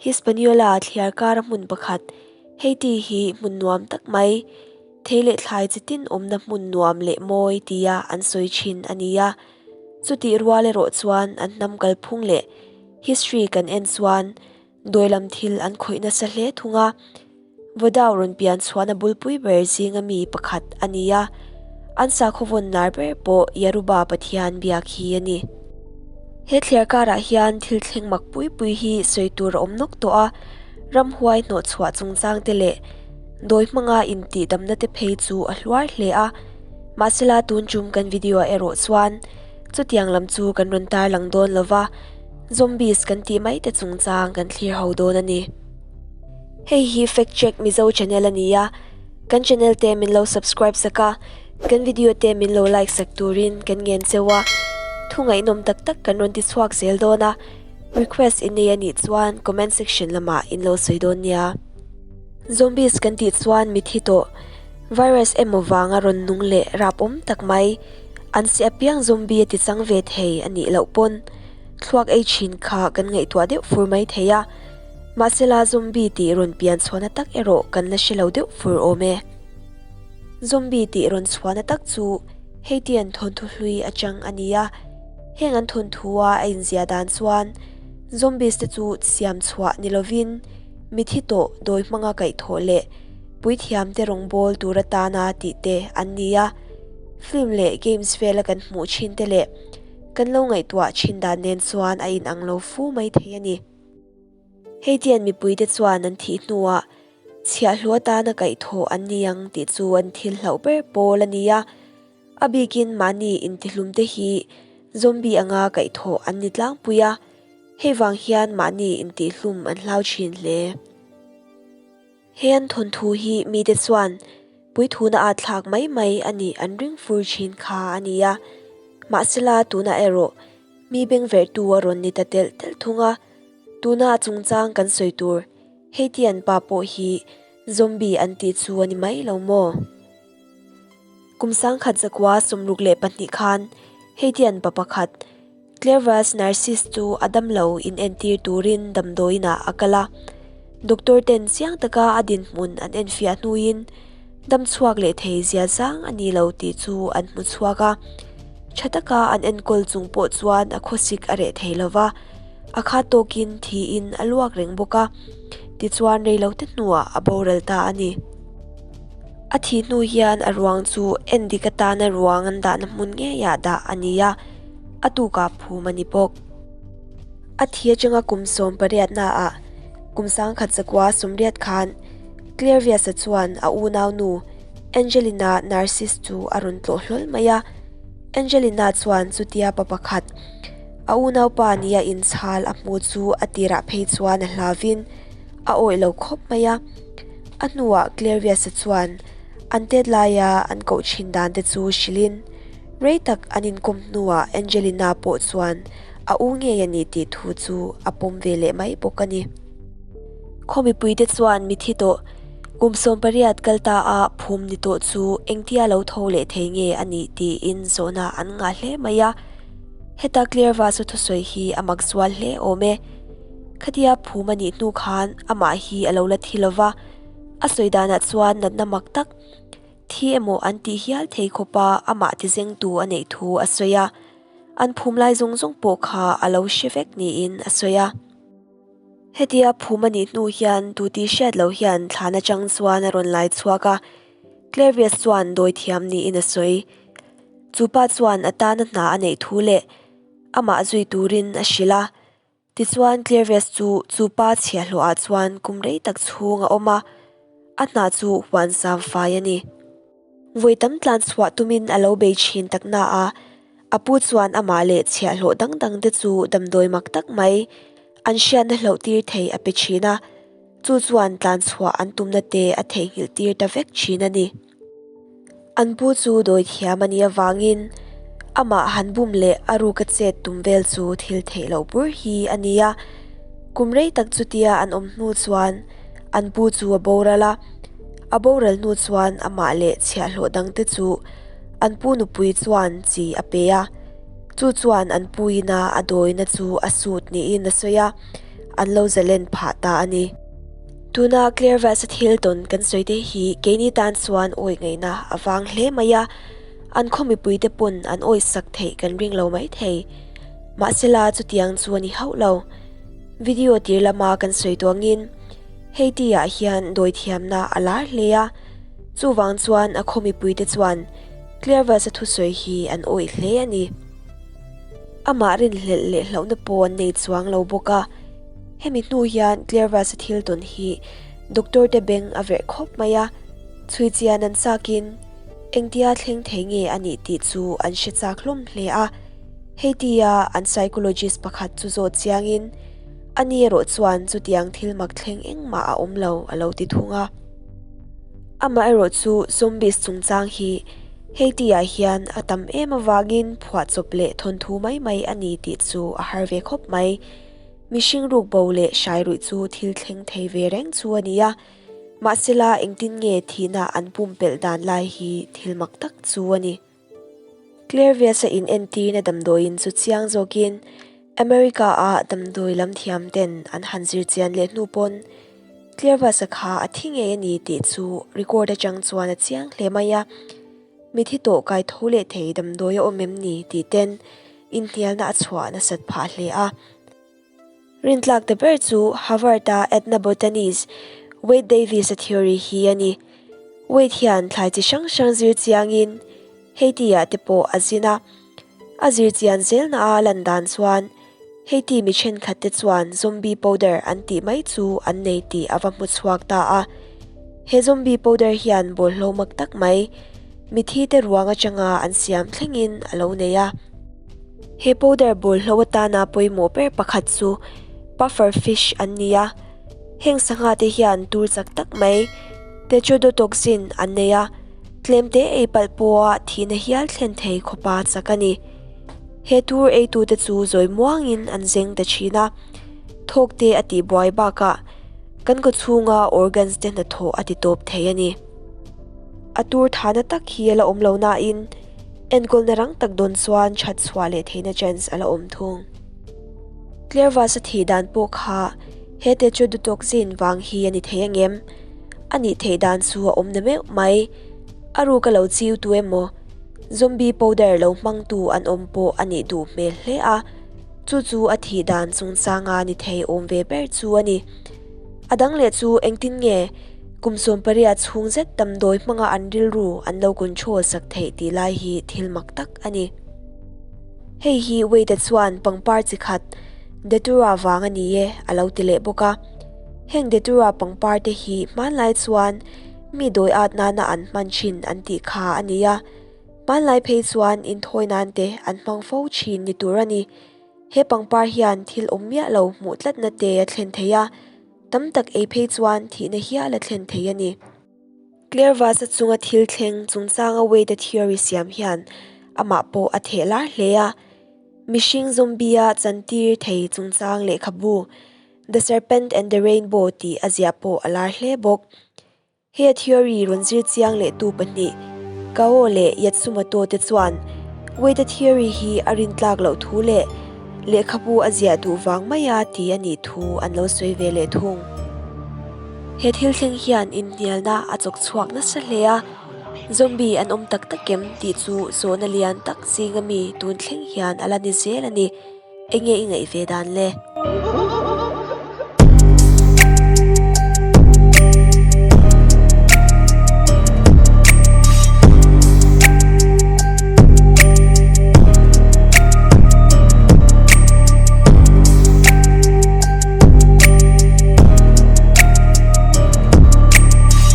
Hispaniola thliar kara hmun pakhat, Haiti hi hmun nuam tak mai, thei leh thlai chi tin awmna hmun nuam leh mawi tia an sawi thin a ni a. Chutih rual erawh chuan an hnam kalphung leh history kan en chuan dawilam thil an khawih nasa hle thung a. Vodau rawn pian chhuahna bulpui ber zinga mi pakhat a ni a, an sakhaw vawn lar ber pawh Yaruba pathian biak hi a ni. He thliar karah hian thil thleng mak pui pui hi sawi tur a awm nawk tawh a, ramhuai hnawh chhuah chungchang te leh dawi hmanga intih damna te phei chu a hluar hle a, mahsela tun tum kan video ah erawh chuan chutiang lam chu kan rawn tarlang dawn lova, zombies kan tih mai te chungchang kan thlir ho dawn a ni. Hei hi Fact Check Mizo channel a ni a, kan channel te min lo subscribe sak a, kan video te min lo like sak turin kan ngen cheu a, thu ngaihnawm tak tak kan rawn ti chhuak zel dawn a, request in nei a nih chuan comment section lamah in lo sawi dawn nia. Zombies kan tih chuan mithi tawh, virus emaw vanga rawn nung leh rap awm tak mai, an si apiang zombie a ti chang ve thei a nih loh pawn thluak ei thin kha kan ngaihtuah deuh fur mai thei a. Mahsela zombie tih rawn pian chhuahna tak erawh kan la hre lo deuh fur awm e. Zombie tih rawn chhuahna tak chu Haitian thawnthu hlui atang a ni a, heng an thawnthua a inziah dan chuan zombies te chu siam chhuah ni lovin mithi tawh dawi hmanga kaihthawh leh puithiam te rawngbâwl tur atana tih te an ni a, film leh games vela kan hmuh thin te leh kan lo ngaihtuah thin dan nen chuan a inang lo fu mai thei a ni. Heitian mipuite chuan an thih hnuah chhiahhlawh atana kaihthawh an ni ang tih chu an thil hlauh ber pawl a ni a, a bikin mahni intihlumte hi zombie anga kaihthawh an ni tlangpui a, hei vang hian mahni intihlum an hlau thin hle. He an thawnthu hi mite chuan puithuna a thlak mai mai a nih an ring fur thin kha a ni a, mahsela tunah erawh mi bengverhtu a rawn ni ta telh telh thung a, tuna a chungchang kan sawi tur Heitian pa pawh hi zombie an tih chu a ni mai lo maw? Kum sangkhat zakua 62 khan Heitian pa pakhat Clearvas Narcisse chu a damlo in entir turin damdawiinah a kal a. Doctor ten chiang taka a dinhmun an enfiah hnuin dam chhuak leh thei zia zang a ni lo tih chu an hmu chhuak a. Tha taka an enkawl chung pawh chuan a khawsik a reh thei lo va, a khat tawkin thiin a luak reng bawk a. Tichuan reilote hnuah a boral ta a ni. A thih hnu hian a ruang chu endik atana ruang an dahna hmun ngeiah dah a ni a. A tukah phum a ni bawk. A thi atanga kum 18 naah kum 1980 khan Clairvius-a chuan a unaunu Angelina Narcisse chu a rawn tlawh hlawl mai a. Angelina chuan chutia pa pakhat a unaupa nia inchhal a hmu chu a tirah phei chuan a hlavin a awih lo khawp mai a. A hnuah Clairvius-a chuan an tet laia an koh thin dan te chu hrilhin Rei tak an inkawm hnuah Angelina pawh chuan a u ngei a ni tih thu chu a pawm ve leh mai bawk a ni. Khaw mipuite chuan mithi tawh kum 18 kal ta a phum ni tawh chu engtia lo tho leh thei nge a nih tiin zawhna an ngah hle mai a. Heta Clearva chu thusawi hi a mak zual hle awm e. Khatia phum a nih hnu khan amah hi a lo la thi lova, a sawi danah chuan natna mak tak Thi emaw an tih hial thei khawpa amah tizengtu a neih thu a sawi a, an phum lai zawng zawng pawh kha a lo hre vek niin a sawi a. Hetia phum a nih hnu hian tu tih hriat loh hian thlan atang chuan a rawn lai chhuak a, Clarius chuan dawi thiam niin a sawi. Chu pa chuan a tana hna a neih thu leh amah zui turin a hrilh a. Tichuan Clearvest chu chu pa chhiahhlawhah chuan kum rei tak chhung a awm a, a hna chu huan sam fai a ni. Vawi tam tlan chhuah tumin a lo bei thin tak na a, a pu chuan amah leh chhiahhlawh dang dang te chu damdawi mak tak mai an hriatna hloh tir thei a pe thin a, chu chuan tlan chhuah an tumna te a theihnghilh tir ta vek thin a ni. An pu chu dawi thiam a nih avangin amah han bum leh a ruka chet tum vel chu thil theih loh bur hi a ni a. Kum rei tak chutia an awm hnu chuan an pu chu a boral a, a boral hnu chuan amah leh chhiahhlawh dangte chu an pu nupui chuan chi a pe a. Chu chuan an puina a dawina chu a sut niin a sawi a. an lo zalen phah ta a ni. Tuna Clairvas-a thil tawn kan sawi te hi keini tan chuan awih ngaihna a vang hle mai a, an khaw mipuite pawn an awih sak theih kan ring lo mai thei. Mahsela chutiang chu a ni hauh lo. Video tir lama kan sawi tuangin Haiti-ah hian dawithiamna a lar hle a, chuvang chuan a khaw mipuite chuan Clairvas-a thusawi hi an awih hle a ni. Amah rinhlelh leh hlauhna pawh an nei chuang lo bawk a. Hemi hnu hian Clairvas-a thil tawn hi doctor te beng a verh khawp mai a, chhui chian an chakin engtia thleng thei nge a nih tih chu an hre chak hlawm hle a. Hei tia an psychologist pakhat chu zawt chiangin ani erawh chuan chutiang thil mak thleng engmah a awm lo a lo ti thung a. Amaherawh chu zombies chungchang hi Hei tihah hian a tam em avangin phuahchawp leh thawnthu mai mai a ni tih chu a har ve khawp mai. Mihring ruk bo leh hrai ruih chu thil thleng thei ve reng chu a ni a, mahsela engtin nge thihna an pumpelh dan lai hi thil mak tak chu a ni. Clairvius-a inentirna damdawiin chu chiang zawkin America-a damdawi lam thiam ten an han zir chian leh hnu pawn Clairvius-a kha a thi ngei a ni tih chu record atang chuan a chiang hle mai a, mithi tawh kai tho leh thei damdawi a awm em ni tih ten inhnialna a chhuah nasat phah hle a. Rintlak ta ber chu Harvard-a ethnobotanist Wade Davis-a theory hi a ni. Wade hian thlai chi hrang hrang zir chiangin Haiti-ah te pawh a zin a. A zir chian zelna a lan dan chuan Haiti mi thenkhat te chuan zombie powder an tih mai chu an nei tih a va hmu chhuak ta a. He zombie powder hian bawlhlo mak tak mai mithi te ruang atanga an siam thlengin a lo nei a. He powder bawlhlo atana pawimawh ber pakhat chu puffer fish an ni a. Heng sangha te hian tur chak tak mai tetrodotoxin an nei a, tlemte ei palh pawha thihna hial thlen thei khawpa chak a ni. He tur eitute chu zawi muangin an zeng ta thin a, thawk te a tihbuai bakah kan kawchhunga organs te hnathawh a ti tawp thei a ni. A tur thana tak hi a la awm lo nain enkawlna rang tak dawn chuan that chhuah leh theihna chance a la awm thung. Clearvas a thih dan pawh kha he tetrodotoxin vang hi a ni thei angem? A nih theih dan chu a awm na meuh mai. A ruk a lo chiu tu emaw, zombie powder lo hmang tu an awm pawh a nih duh hmel hle a, chu chu a thih dan chungchanga ni thei awm ve ber chu a ni. A dang leh chu engtin nge kum 18 chhung zet damdawi hmanga an rilru an lo control sak theih tih lai hi thil mak tak a ni. Hei hi Wade-a chuan pangpar chi khat Datura vang a ni e a lo ti leh bawk a. Heng Datura pangpar te hi hmanlai chuan mi dawi at nana an hman thin an tih kha a ni a. Hmanlai phei chuan inthawi nan te an hmang fo thin ni tur a ni. He pangpar hian thil awm miah lo hmuh tlatna te a thlen thei a, tam tak ei phei chuan thihna hial a thlen thei a ni. Clairvas-a chunga thil thleng chungchanga Wade-a theory siam hian amah pawh a theh lar hle a. Mihring zombie-a chantir thei chungchang lehkhabu The Serpent and the Rainbow tih a ziah pawh a lar hle bawk. He a theory rawn zir chiang lehtu pahnih Kao leh Yatsumoto te chuan Wade-a theory hi a rintlak loh thu leh Lehkhabu a ziah duh vang maia ti a nih thu an lo sawi ve leh thung. He thil thleng hian inhnialna a chawk chhuak nasa hle a, zombie an awm tak tak em tih chu zawhna lian tak zinga mi tun thleng hian a la ni zel a ni. Enge i ngaih ve dan le?